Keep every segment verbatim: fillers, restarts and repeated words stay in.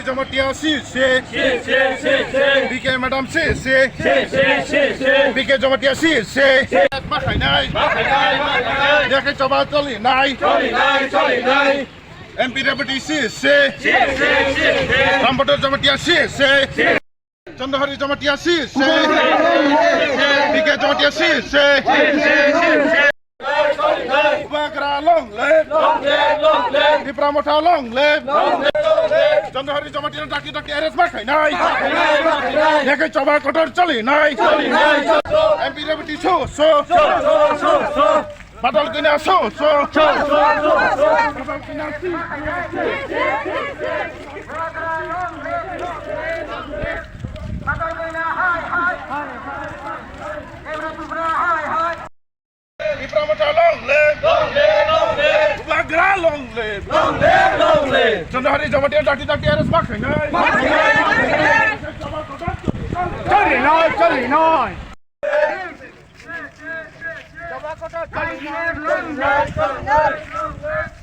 Jamatia si se. Si se, si se. B K madam si se. Si se, si se. B K Jamatia si se. Si. Ma khainai. Ma khainai, ma khainai. Yakhe choba choli nai. Choli nai, choli nai. M P Rebati si se. Si se, si se. Rambator Jamatia si se. Si. Chandahari Jamatia si se. B K Jamatia si se. Bubagra long live. Long live, long live. Tipra Motha long live. Long live, long live. Chandahari Jamatia dakti dakti arrest ma khainai. Ma khainai, ma khainai. Yakhe choba kotor choli nai. Choli nai, choli nai. M P Rebati so, so. So, so, so, so. Patal Kanya so, so. So, so, so, so. Patal Kanya si. Patal Kanya hai, hai. Tipra Motha long live. Long live, long live. Bubagra long live. Long live, long live. Chandahari Jamatia dakti dakti arrest ma khainai. Ma khainai, ma khainai. Choli nai, choli nai.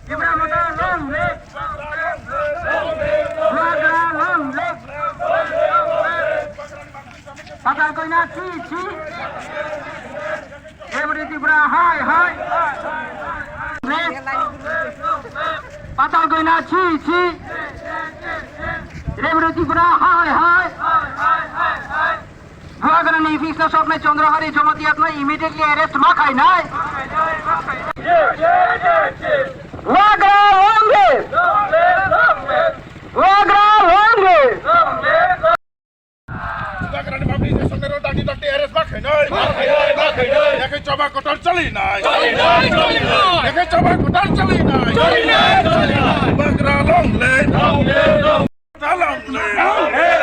Tipra Motha long live. Bubagra long live. Patal Kanya si, si. Rebati Tripura hai, hai. Patal Kanya si, si. Rebati Tripura hai, hai. Bubagrani office no soknai Chandrahari Jamatia no immediately arrest ma khainai. Bubagra long live. Bubagra long live. Bubagrani mapli je soknai no dakti dakti arrest ma khainai. Ma khainai, ma khainai. Yakhe choba kotor choli nai. Choli nai, choli nai. Yakhe choba kotor choli nai. Choli nai, choli nai. Bubagra long live. Long live, long live.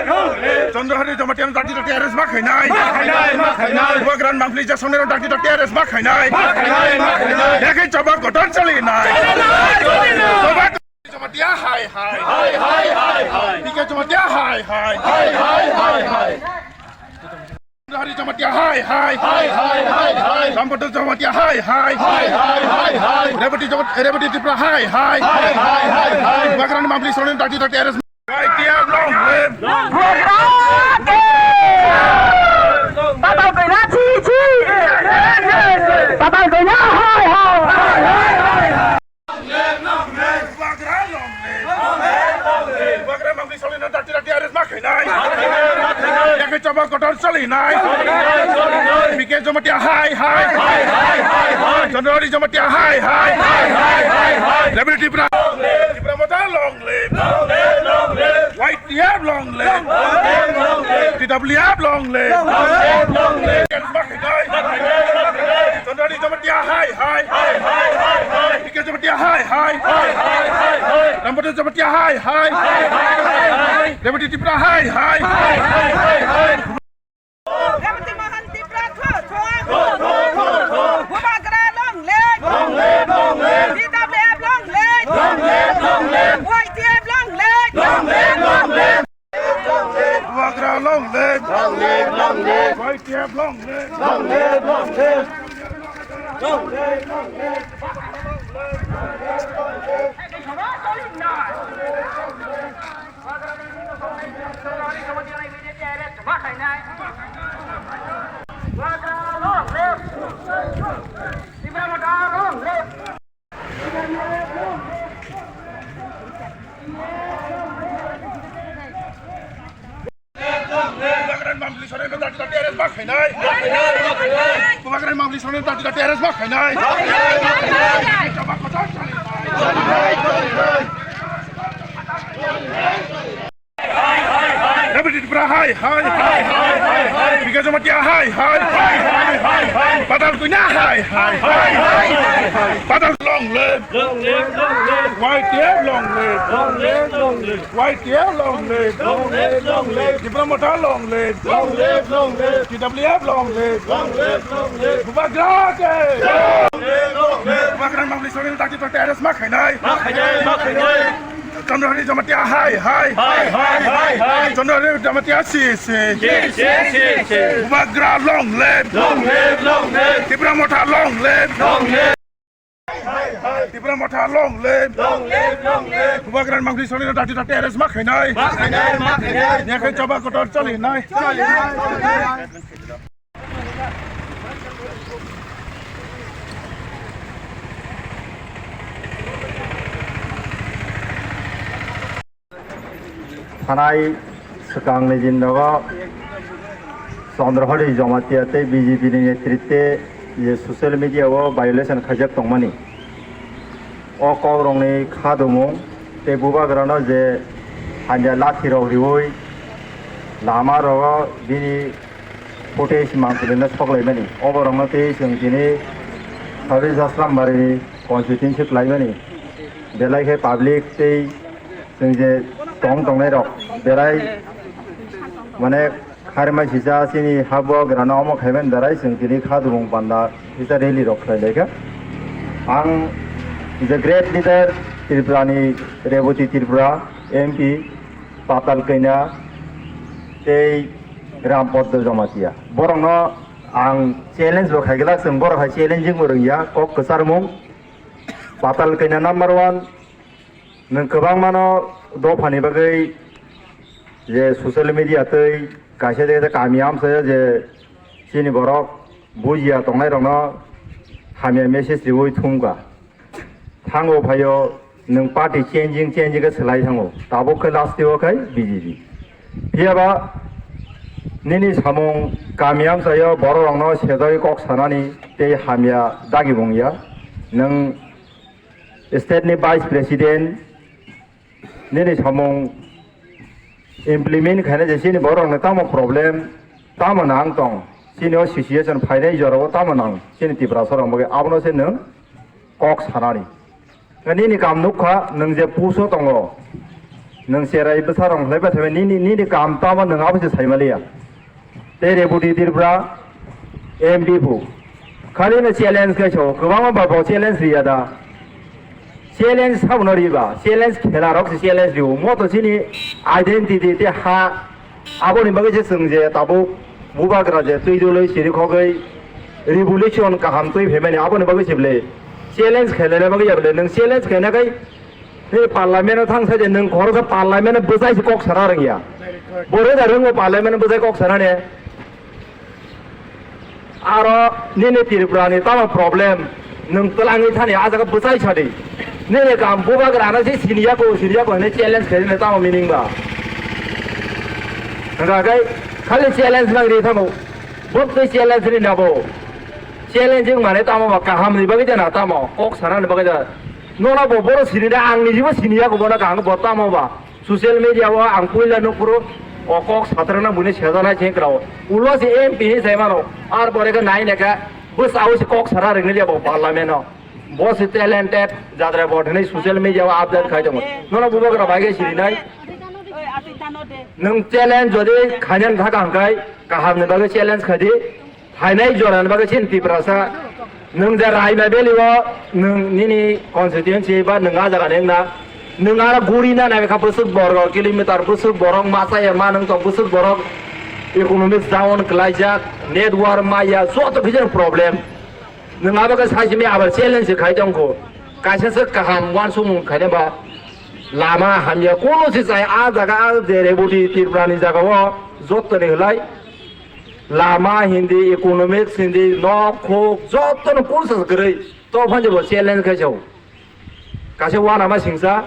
Long live. Chandrahari Jamatia no dakti dakti arrest ma khainai. Ma khainai, ma khainai. Bubagrani mapli je soknai no dakti dakti arrest ma khainai. Ma khainai, ma khainai. Yakhe choba kotor choli nai. Choli nai, choli nai. Choba Jamatia hai, hai. Hai, hai, hai, hai. B K Jamatia hai, hai. Hai, hai, hai, hai. Hari Jamatia hai, hai. Hai, hai, hai, hai. Rambator Jamatia hai, hai. Hai, hai, hai, hai. Rebati Jamat-, Rebati Tripura hai, hai. Hai, hai, hai, hai. Bubagrani mapli soknai no dakti dakti arrest. Y T F long live. Bubagra ke. Patal Kanya si, si. Patal Kanya hai, hai. Bubagra long live. Bubagra mapli soknai no dakti dakti arrest ma khainai. Yakhe choba kotor choli nai. B K Jamatia hai, hai. Chandrahari Jamatia hai, hai. Rebati Tripura. Tipra Motha long live. Y T F long live. T W F long live. Arrest ma khainai. Chandrahari Jamatia hai, hai. B K Jamatia hai, hai. Rambator Jamatia hai, hai. Rebati Tripura hai, hai. Rebati Mohan Tripura tho, tho. Bubagra long live. Long live, long live. T W F long live. Long live, long live. Y T F long live. Long live, long live. Bubagra long live. Long live, long live. Y T F long live. Long live, long live. Long live, long live. Bubagrani mapli soknai no dakti dakti arrest ma khainai. Bubagrani mapli soknai no dakti dakti arrest ma khainai. Rebati Tripura hai, hai. B K Jamatia hai, hai. Patal Kanya hai, hai. Patal long live. Long live, long live. Y T F long live. Long live, long live. Y T F long live. Long live, long live. Tipra Motha long live. Long live, long live. T W F long live. Long live, long live. Bubagra ke. Long live, long live. Bubagrani mapli soknai no dakti dakti arrest ma khainai. Ma khainai, ma khainai. Chandrahari Jamatia hai, hai. Hai, hai, hai, hai. Chandrahari Jamatia si, si. Si, si, si, si. Bubagra long live. Long live, long live. Tipra Motha long live. Long live. Tipra Motha long live. Long live, long live. Bubagra mangphi soni dati dati arrest ma khainai. Ma khainai, ma khainai. Yakhai choba kotor choli nai. Choli nai, choli nai. Thanai swkangni din nogo Chandrahari Jamatia tei B J P ni netritwe je social media o violation khaijak tongmani. O kokrokni khadumung tei bubagrano je hamya lathi rok riui lama rogo bini footage mangpili no sok laimani. O borok no tei chwng tini Sabi Jasram Bari ni constituency kwlaimani. Belai khe public tei chwng je tong tongnai rok belai mane kharmai sisa chini habo grano omo khaiman berai chwng tini khadumung panda sisa rally rok khlai laikha. Ang the great leader Tripura ni Reboti Tripura M P Patal Kanya tei Ram Padma Jamatia. Borokno ang challenge bo khaigwlak, chwng borok hai challenging bo rwngya, kok kwcharmung. Patal Kanya number one, nwng kwbangmano dophani bagwi je social media tei kaisa de kami amsayo je chini borok bujiya tongnairokno hamya message riui thumkha. Thango phaio nwng party changing changing khe swlai thango. Tabuk khe last o khai B J P. Phiyaba nini samung kami amsayo bororokno sejagwi kok sanani tei hamya dagi bungya. Nwng state ni vice president nini samung implement khaina je chini borokno tamo problem tamo nang tong chini o situation phainai jorao tamo nang chini Tiprasa rok bagwi abono se nwng kok sanani. Nini kam nukha, nwng je puso tongo, nwng cherai bwsarok hlaibai thaibai, nini, nini kam tamo nwng abo se saimaliya. Tei Reboti Tripura M P bu khali no challenge khai so, kwbangma ba bo challenge riya da. Challenge sabono riba, challenge khela rok se challenge riwo. Mo to chini identity te ha Aboni bagwi se chwng je tabuk bubagra je twi dwlwi siri khogwi revolution kaham twi phaimani aboni bagwi se bwle challenge khailana bagwi ya bwle nwng challenge khaina khai nini parliament o thang sai je nwng khoroksa parliament o bwchai se kok sana rwngya. Bore da rwngo parliament o bwchai kok sana ne. Aro nini Tripura ni tamo problem? Nwng twlangwi thani ah jaga bwchai sadi. Nini kam bubagra ano se siniya ko, siniya ko hwnwi challenge khainai tamo meaning ba? Hwnkha khe khali challenge nang ri thango. Bwtwi challenge ri nabo. Challenge wng mane tamo ba kaham ni bagwi jana tamo, kok sana ni bagwi jana. Nono bo boro sinina ang ni jibo siniya ko bono kaham bo tamo ba. Social media o ang puila nukphuru o kok satrana buini sejanai se kwrao. Ulo se M P ni sai mano. Ar pore khe nai neka bwsao se kok sana rwngya bo parliament o. Bo se talented jadra bo thani social media o update khai tongo. Nono bubagra bai khe sirinai. Nwng challenge jodi khainani thaka hwnkhe kaham ni bagwi challenge khai di. Phainai jorani bagwi chini Tiprasa, nwng je Raima Valley o nwng nini constituency ba nwng a jaga ni wngna, nwng aro guri na nai kha bwswk borok kilometer, bwswk borok masa ya ma nwng tong, bwswk borok economics down kwlaijak, network maya, joto kisa problem. Nwng abo khe sai simi abar challenge se khai tong kho. Kaisa se kaham uansukmung khaina ba lama hamya kono se chai a jaga a je Reboti Tripura ni jaga o joto ni hwlai. Lama hindi, economics hindi, nok, khok, jotono kursa kwrwi. To phanje bo challenge khai sao. Kaisa uanama singsa,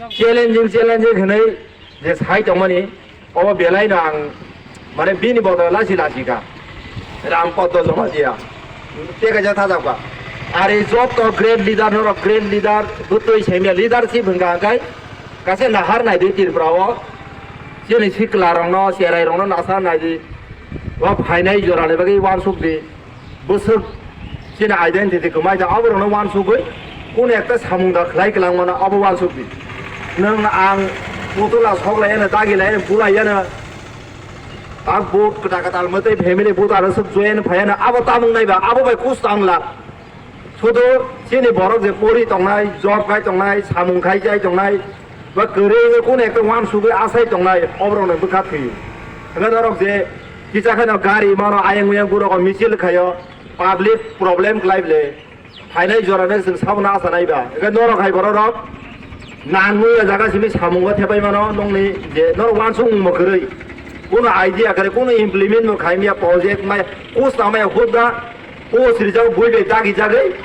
challenging, challenging hinwi je sai tongmani, obo belai no ang, mane, bini bodol lasi lasi kha. Ram Padma Jamatia. Te kaisa thajak kha. Ari joto great leader, norok great leader, bwtwi semya leadership hwnkha hwnkhe, kaisa nahar naidi Tripura o, chini sikla rokno, cherai rokno nasa naidi. Bo phainai jorani bagwi uansuk di. Bwswk chini identity kwmai da, abo rokno uansugwi kunu ekta samung da khlai kwlangmano abo uansuk di. Nwng ang putula sok lai yano, dagi lai yano, bulai yano, tak vote kwtal kwtal mwtwi family vote aro swk join phai yano, abo tamung nai ba, abo bai kus tang la. Sudu chini borok je pori tongnai, job khai tongnai, samung khai jai tongnai, ba kwrwi wngwi kunu ekta uansugwi asai tongnai, oborokno bwkha thwi. Hwnwi norok je kisa kheno gari mano ayang uyang borok misil khaio, public problem khlai bwle. Phainai jorano chwng saboni asa naiba. Hwnkhe norok hai bororok nangwi o jaga simi samungo thepai mano, nongni je norok uansukmungbo kwrwi. Kuno idea kwrwi, kuno implement bo khaimya project mai, kus tamaya hudda, kus rijak bui bai dagi jagwi.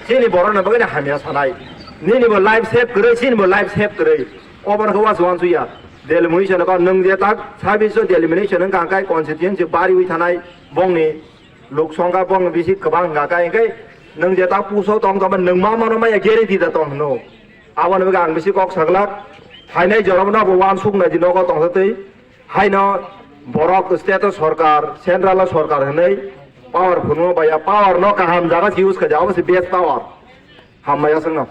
Chini borokni bagwi hamya sanai. Nini bo life save kwrwi, chini bo life save kwrwi. Obo no khe uansuk uansukya. Delimitation ko nwng je tak sabiso delimitation wngkha hwnkhe constituency bariwi thanai bongni luk songkha bong bisi kwbang hwnkha khe, hwnkhe nwng je ta puso tong tongma nwng ma mano maya guarantee da tong hino. Aboni bagwi ang bisi kok saglak, phainai jorabo no bo uansuk nai di nogo tongsa twi, haino borok state o sorkar, central o sorkar hinwi power phunukma baya, power no kaham jaga se use khaja, abo se best power. Hambai aswkno.